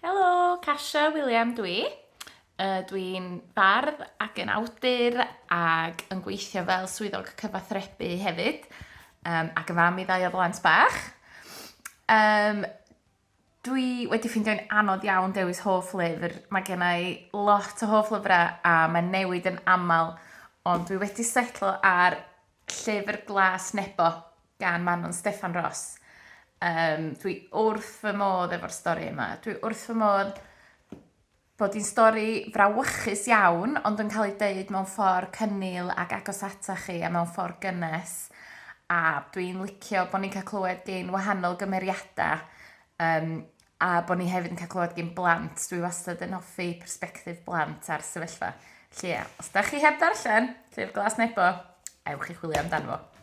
Helo, Kasia William dwi. Uh, dwi'n bardd ac yn awdur ac yn gweithio fel swyddog cyfathrebu hefyd, um, ac yn fam i ddau o blant bach. Um, dwi wedi ffeindio'n anodd iawn dewis hoff lyfr. Mae gen i lot o hoff lyfrau a mae'n newid yn aml, ond dwi wedi setlo ar Llyfr Glas Nebo gan Manon Steffan Ros. Um, dwi wrth fy modd efo'r stori yma. Dwi wrth fy modd bod hi'n stori frawychus iawn, ond yn cael ei deud mewn ffordd cynnil ac agos ata chi a mewn ffordd gynnes. A dwi'n licio bod ni'n cael clywed gen wahanol gymeriadau um, a bod ni hefyd yn cael clywed gen blant. Dwi wastad yn hoffi persbectif blant ar sefyllfa. Felly ie, os da chi heb darllen Llyfr Glas Nebo, ewch i chwilio amdano fo.